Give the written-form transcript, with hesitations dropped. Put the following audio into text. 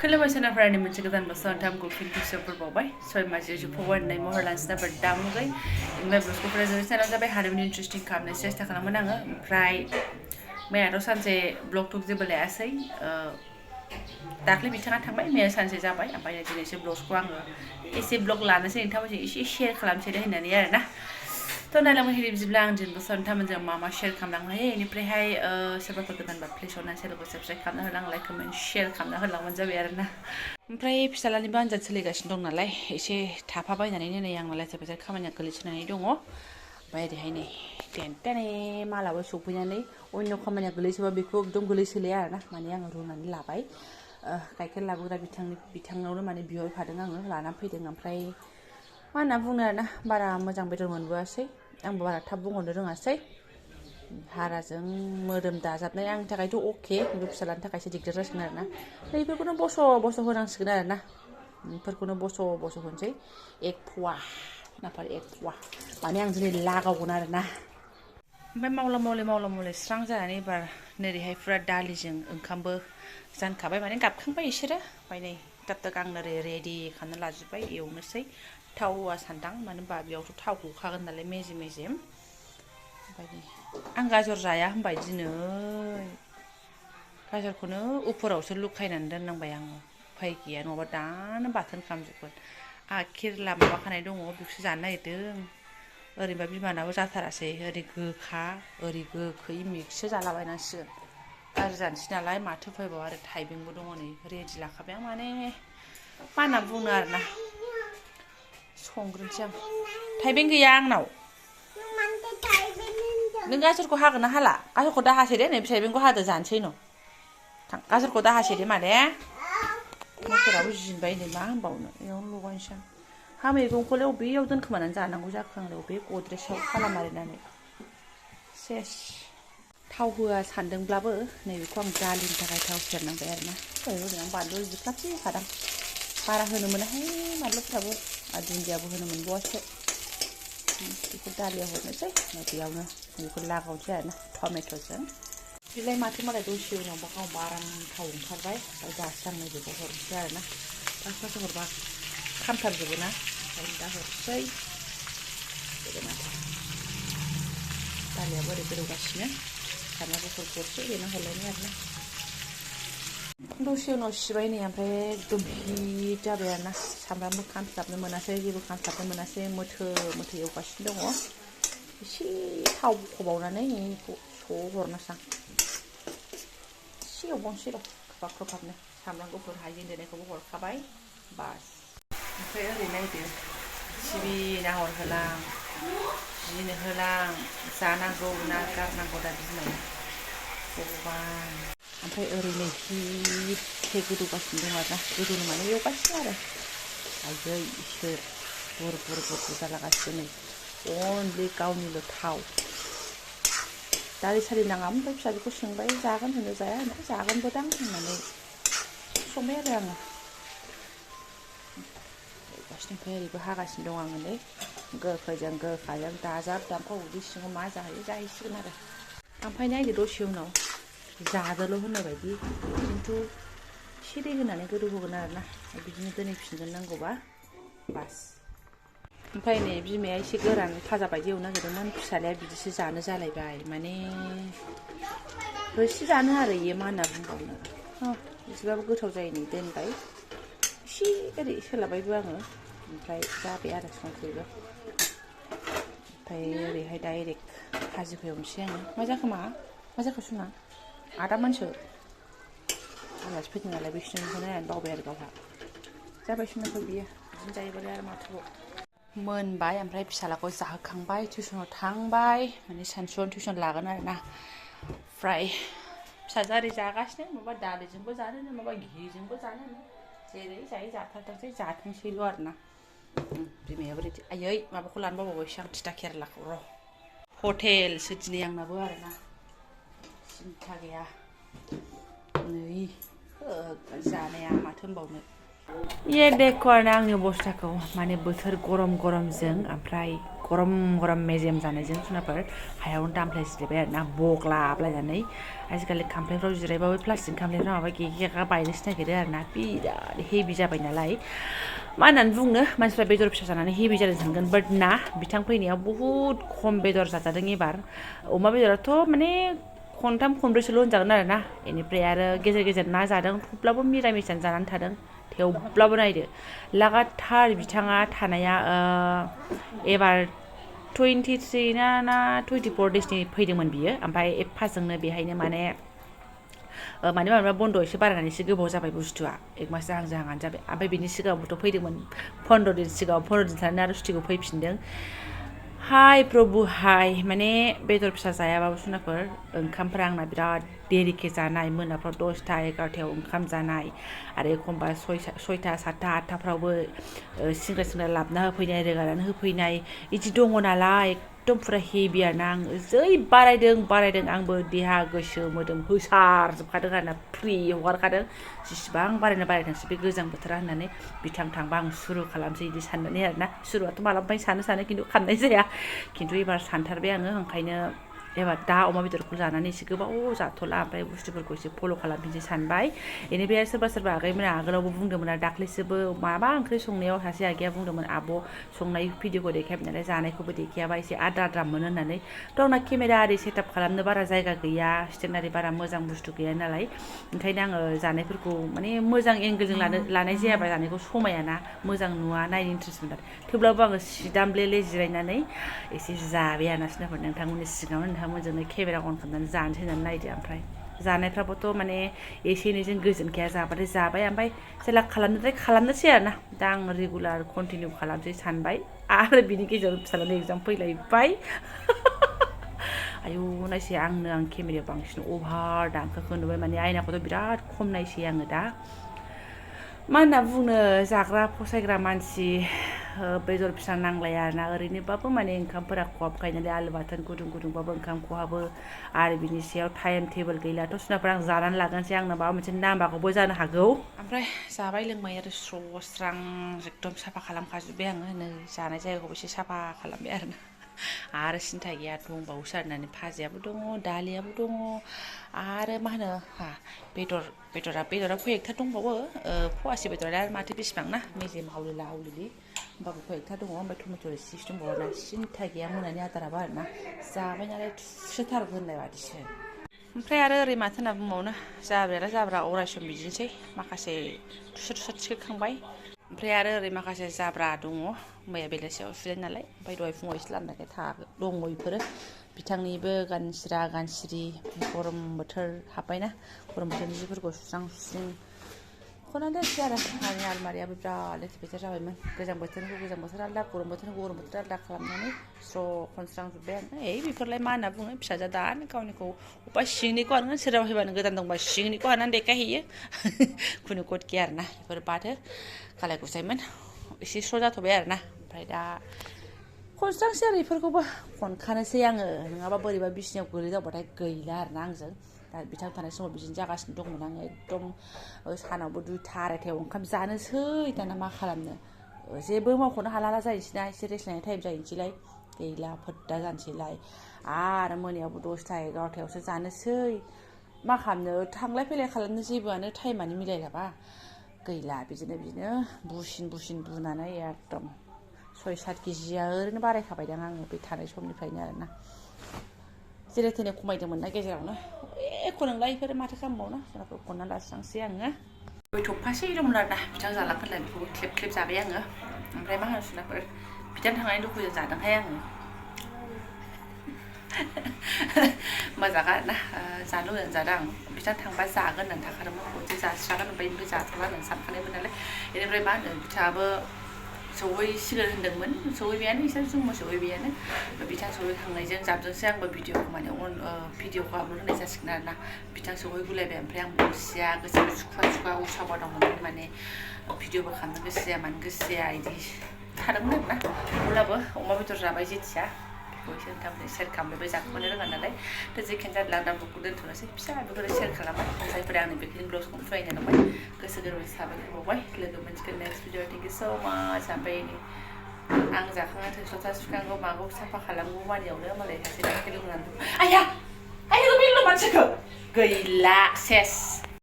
खुलुमबाय सोनाफोरानि मोनसे गोदान बोसोर नोंथांखौ फिन खेबसेफोर बावबाय सय माजे जुफावनाय महर लानसिना बर दामुगै इमफ्राय ब्लगखौ जों चेनेल जाबाय हारिमुनि इन्ट्रेस्टिं खालामनो सेस्था खालामोन आङो ओमफ्राय मैयाथ' सानसे ब्लग टक जेबो लायासै दाख्लै बिथाङा थांबाय मैया सानसे जाबाय ओमफ्राय दिनैसो ब्लगखौ आङो एसे ब्लग लानोसै नोंथांमोनजों एसे शेयार खालामसै होननानै आरोना थ' नायलांबाय बिदिब्ला आं दिनै बोसोर नोंथांमोनजों मा मा शेयार खालामलांनो हायो बेनिफ्रायहाय सोरबाफोर गोदानबा प्लिज अननानै चेनेलखौ साबस्क्राइब खालामना होलां लाइक कमेन्ट शेयार खालामना होलांबानो जाबाय आरोना ओमफ्राय फिसालानिबो आनजाद सोलिगासिनो दं नालाय एसे थाफाबायनानै नै आं मालाय सेपासेट खामानिया गोलैसोनानै दङ ओमफ्राय ओरैहाय नै टेनटेने मालाबो सफैनानै अন্য खामानिया गोलैसोबा बेखौ एकदम गोलैसोलाया आरोना माने आङो रुनानै लाबाय गाइखेर लाबोग्रा बिथांनावनो माने बिहरफादों आङो लानानै फैदों ओमफ्राय मा होनना बुंनो आरोना बारा मोजां बेदर मोनबोआसै आंबो बारा थाब बुंहरनो रोङासै हाराजों मोदोम दाजाबनाय आंनि थाखायथ' अके खिन्थु फिसालानि थाखायसो दिगदार जासिगोन आरोना बेफोरखौनो बस' होनांसिगोन आरोना बेफोरखौनो बस' होनोसै एक फवा नाफार एक फवा माने आं दिनै लागावगोन आरोना ओमफ्राय मावला मावले स्रां जानानै एबार नोरैहाय फुरा दालिजों ओंखामबो जानखाबाय माने गाबखांबाय बिसोरो ओमफ्राय नै दाग आं ओरै रेडि खालामना लाजोब्बाय एवनोसै थाव होआ सानदां मानो होनबा बेयावथ' थाव गखागोन नालाय मेजेम ओमफ्राय आं गाजर जाया होनबाय दिनै गाजरखौनो उफुरावसो लुखायनानै दोननांबाय आङो उफाय गैया नङाबा दानो बाथोन खालामजोबगोन आंहा केरेला माबाखानाय दङ बेखौसो जानो नागिरदों ओरैनोबा बिमानाबो जाथारासै ओरै गोखा ओरै गोखै मिक्ससो जालाबायनांसिगोन गाज्रि जानोसै नालाय माथो फैबाव आरो थाइबेंबो दङ नै रेडि लाखाबाय आं माने मा होनना बुंनो आरोना संग्रोनोसै आं थाइबें गैया आंनाव नों गाजरखौ हागोन ना हाला गाजरखौ दाहासै दे नै थाइबेंखौ हादो जानोसै न' थां गाजरखौ दाहासै दे माने मटराबो जिनबाय नै मा होनबावनो बेयावनो लगायनोसै आं हा मैगंखौलाय बबेयाव दोनखोमानानै जानांगौ जाखो आंलाय बबे गद्रेसाव खालामारिनानै सेस थाव होआ सानदोंब्लाबो नैबेखौ आं दालिनि थाखाय थाव सेरनांबाय आरोना ओरैनो आं बानलु जिख्लाबसे होखादां बारा होनो मोनाहाय बानलुफ्राबो आरो दुन्दियाबो होनो मोनबावासो बेखौ दालियाव हरनोसै बेयावनो बेखौ लागावनोसै आरोना टमेट'जों बिलाय माथो मालाय दसे उनावबा गावबा आराम थाव ओंखारबाय ओमफ्राय दासो आं नैबेखौ हरनोसै आरोना फार्स्ट हरबा खामथाबजोबो ना ओमफ्राय दा हरसै माथो दालियाबो ओरै गोदौगासिनो सामब्राम गुफुर गरसे देना हरलायनाय आरोना दसे उनाव सिबाय नै ओमफ्राय एकदम हिट जाबाय आरोना सामब्रामबो खामस्लाबनो मोनासै जेबो खामस्लाबनो मोनासै मोथो एवगासिनो दङ एसे थाव बख'बावनानै बेखौ हरनोसै आं एसे एवबावनोसै र' खोबहाबनो सामब्राम गुफुर हाइजें देनायखौबो हरखाबाय बास ओमफ्राय ओरै नायदो सिबिना हरहोलां बिदिनो होलां जानांगौ ना गारनांगौ दा बिमाया भगबान ओमफ्राय ओरैनो हिट गोदौगासिनो दं आरोना गोदौनो माने एवगासिनो आरो आयै इसोर बुर जालागासिनो नै अनलि गावनिल' थाव दालि सालि नाङा ओमफ्राय फिसाजोखौ सोंबाय जागोन होनो जाया होनो जागोनबोदां होननानै संबाय आरो आङो ओमफ्राय ओरैबो हागासिनो दं आङो नै गोखैजों गोखाजों दाजाब उदै सिङाव मा जाहैयो जाहैसिगोन आरो ओमफ्राय नायदो दसे उनाव जादोल' होननाय बायदि खिन्थु एसे दै होनानै गोदौ होगोन आरोना बिदिनो दोनहैफिनगोन नांगौबा बास ओमफ्राय नै बिमाया एसे गोरान फाजा बायदि एवनो नागिरदोंमोन फिसालाया बिदिसो जानो जालायबाय माने रोसि जानो आरो इयो मा होनना बुंबावनो एसेबाबो गोथाव जायो नै दोनबाय एसे ओरै सोलाबायबो आङो ओमफ्राय जाबाय आरो संख्रिबो ओमफ्राय ओरैहाय डाइरेक्ट भाजिखौ एवनोसै आङो मा जाखो सुना आदामोनसो आलासि फैदों नालाय बिसोरनिखौ नायनानै बावबाय आरो गावहा जाबाय सुनाखौ बियो बिदिनो जायोबालाय आरो माथोबाव मोनबाय ओमफ्राय फिसालाखौ जाहोखांबाय टिउसनाव थांबाय माने सानसुआव टिउसन लागोन आरोना ओमफ्राय फिसाजोआ ओरै जागासिनो माबा दालिजोंबो जानो माबा घिजोंबो जानो जेरै जायो जाथोंसैल' आरोना बिमायाबो रेडि आयै माबाखौ लानो बावबावबायसो आं थिथा केरेलाखौ र' हटेलसो दिनै आंनाबो आरोना सिन्था गैया नै जानाया माथो होनबावनो ये देखो आरोना आंनि अबस्थाखौ माने बोथोर गरमजों ओमफ्राय गरम मेजेम जानायजों जुनारफोर हायावनो दामफ्लाय जिरायबाय आरोना बग्लाबलायनानै आजिखालि खामफ्लायफ्राव जिरायबाबो प्लास्टिक खामफ्लायफ्राव माबा गेगा बायनोसो नागिरो आरोना बिराद हेभि जाबाय नालाय मा होननानै बुंनो मानसिफ्रा बेदर फिसा जानानै हेभि जादों सानगोन बाट ना बिथां फैनायाव बहुद खम बेदर जाजादों एबार अमा बेदराथ' माने खनथाम खनब्रैसोल' होनजागोन आरोना बेनिफ्राय आरो गेजेर ना जादों थेवब्लाबो मिरामिसानो जानानै थादों थेवब्लाबो नायदो लागाथार बिथाङा थानाया एबार 23 ना 24 डेसनि फैदोंमोन बियो ओमफ्राय एफाजोंनो बेहायनो माने मानिबा बन्द' एसे बारायनानैसो गोबाव जाबाय बुस्थुआ 1 मास जाहां जाबाय ओमफ्राय बिनि सिगाङावबोथ' फैदोंमोन 15 दिन सिगाङाव 15 दिन थानानै आरो सुटिखौ फैफिनदों हाय प्रभु हाय माने बेदर फिसा जायाबाबो जुनारफोर ओंखामफ्रा आंना बिराद देरिके जानाय मोनाफ्राव 10टा 11टायाव ओंखाम जानाय आरो एखमबा 6टा 7टा 8टाफ्रावबो सिंग्रा लाबना होफैनाय रोगानानै होफैनाय बिदि दङ नालाय एकदम फुरा हेभि आरोना आं जै बारायदों आंबो देहा गोसो मोदोम होसारजोबखादों आरोना फ्रि हगारखादों जेसेबां बारायथोंसै बे गोजां बोथोरा होननानै बिथां थांबा आं सुरु खालामसै बिदि साननानै आरोना सुरुआथ' मालाबानिफ्राय सानो खिन्थु खालामनाय जाया खिन्थु एबार सानथारबाय आङो ओंखायनो एबार दा अमा बेदरखौ जानानै एसे गोबाव जाथ'ला ओमफ्राय बुस्थुफोरखौ एसे फल' खालामफिनसै सानबाय बेनिफ्राय सोरबा आगैमोना आगोलावबो बुंदोंमोन आरो दाख्लैसोबो माबा ओंख्रि संनायाव सासे आगैया बुंदोंमोन आब' संनाय भिडिअखौ देखायबाय नालाय जानायखौबो देखायाबा एसे आद्रा मोनो होननानै थ' आंना केमेरा आरि सेटआप खालामनो बारा जायगा गैया स्टेन्डारि बारा मोजां बुस्थु गैया नालाय ओंखायनो आङो जानायफोरखौ माने मोजां एंगेलजों लानाय जायाबा जानायखौ समायाना मोजां नुवा नायनो इन्ट्रेस्ट मोना थेवब्लाबो आङो सिदामब्लेले जिरायनानै एसे जाबाय आरोना सिनाफोर नोंथांमोननि सिगाङाव नोंथांमोनजोंनो केमेरा अन खालामनानै जानोसै होननानै नायदो ओमफ्राय जानायफ्राबोथ' माने एसे एनैजों गोजोनखाया जाबाथाय जाबाय ओमफ्राय जेला खालामनोसै आरोना दा आं रेगुलार कन्टिनिउ खालामसै सानबाय आरो बिनि गेजेराव फिसालानि एगजाम फैलायबाय आयौ नायसै आं केमेरायाव बांसिन अभार दांखोखौ नुबाय माने आयनाखौथ' बिराद खम नायसै आङो दा मा होनना बुंनो जाग्रा फसायग्रा मानसि बेदर फिसा नांलाया आरोना ओरैनोबाबो माने ओंखामफोरा खहाबखायो नालाय आलु बाथोन गुदुंबाबो ओंखाम खहाबो आरो बिनि सायाव टाइम टेबोल गैलाथ' सुनाफोर आं जानानै लागोनसै आंनो माबा मोनसे नांबागौबो जानो हागौ ओमफ्राय जाबाय लोंबाय आरो स्रां एकदम साफा खालामखाजोब्बाय आङो नै जानाय जायगाखौबो एसे साफा खालामबाय आरोना आरो सिन्था गैया दंबावोसो आरोना भाजायाबो दङ दालियाबो दङ आरो मा होनो बेदरा खयएकथा दंबावो फवासे बेदरा आरो माथो बेसेबां ना मेजेम हावलिला होमबाबो खयएकथा दङ ओमफ्राय टमेट' एसे दंबावो आरोना सिन्था गैया मोनानि आदाराबो आरोना जाबाय नालाय थुसोथारगोन होननाय बादिसो ओमफ्राय आरो ओरै माथो होनना बुंबावनो जाब्रा अरायसम बिदिनोसै माखासे थुसो थिखोखांबाय ओमफ्राय आरो ओरै माखासे जाब्रा दङ मैया बेलासियाव सुनाय नालाय ओमफ्राय दहाय फुङाव एसे लामनायखाय दङ बेफोरो बिथांनिबो गानसिरि गरम बोथोर हाबबायना गरम बोथोरनि जिफोरखौ सुस्रिं खना दोनसै आरो आंनि आलमारियाबो बिराद लेथेर जाबायमोन गोजां बोथोरनिखौ गोजां बोथोर आलदा गरम बोथोरनिखौ गरम बोथोर आलदा खालामनानै स्र' खनस्रांजोब्बाय आं बेफोरलाय मा होनना बुङो फिसाजो दानो गावनिखौ अबेबा सिंनिखौ हानगोन सोरबा फैबानो गोदान दंबा सिंनिखौ हाननानै देखायहैयो खुनु कट गैया आरोना बेफोर बाथो खालाय गुसायमोन एसे स्र' जाथ'बाय आरोना ओमफ्राय दा खनस्रांसै आरो बेफोरखौबो खनखानोसै आङो नङाबा बोरैबा बिसिनायाव गोलैदावबाथाय गैला आरोना आंजों दा बिथां थानाय समाव बिदिनो जागासिनो दंमोन आङो एकदम सानावबो 2टा 2:30टायाव ओंखाम जानोसै दाना मा खालामनो जेबो मावख'नो हाला जाहैनोसैना एसे रेस्ट लानाय टाइम जाहैनोसैलाय गैला फोद्दा जानोसैलाय आरो मोनायावबो 10टा 11टायावसो जानोसै मा खालामनो थांलाय फैलाय खालामनो जेबोआनो टाइमानो मिलायलाबा गैला बिदिनो बुसिन बुनानै एकदम 6-7 केजिया ओरैनो बारायखाबायदां आङो बे थानाय समनिफ्रायनो आरोना जेरै थेने खमायदोंमोन ना गेजेरावनो एख' नंला बेफोरो माथो खालामबावनो जोंनाखौ खनना लास्रांसै आङो गय थफासे दंमोन आरोना बिथां जालांफोरलाय बेखौबो ख्लेब जाबाय आङो ओमफ्राय मा होनो सुनाफोर बिथां थांनायनि दुखुजों जादोंहाय आङो मोजां आरोना जानो मोजां जादों आं बिथां थांबा जागोन होननानै थाखादोंमोन खनसे जास्रागोन ओमफ्राय जाथ'ला होननानै सानखानायमोन नालाय बेनिफ्राय मा होनो बिथाङाबो सहैसिगोन होनदोंमोन सहैबायानो बिसोर जोंबो सहैबायानो बिथां सहैखांनायजों जाबजोंसो आंबो भिडिअखौ माने भिडिअखौ आपल'ड होनाय जासिगोन आरोना बिथां सहैगुलायबाय ओमफ्राय आं बसिया गोसोखौ सुखुवा उसा बादाव मोननानै माने भिडिअबो खालामनो गोसो जाया मानो गोसो जाया बिदि थादोंमोन आरोना अब्लाबो अमा बेदर जाबाय जेथिया बेखौ एसे नोंथांमोननो सेयार खालामबाय जाखोमानो रोङा नालाय दा जेखियानो जादों आं दा ब्लगखौ दोनथ'नोसै फिसा बेखौनो सेयार खालामबाय जायफोरा आंनि बेखिनि ब्लगखौ फरायनो दंबाय गोसो गोरबोनि साबायखर बावबाय लोगो मोनसिगोन नेक्स्ट भिडिअ थेंक इउ स' माच ओमफ्राय आं जाखांना थोरसि लथा सुखांगौ मागौ साफा खालामगौ मानियावनो मालाय सासे दाखालि लोंनानै आया आया बेल' मानसिखौ गैला सेस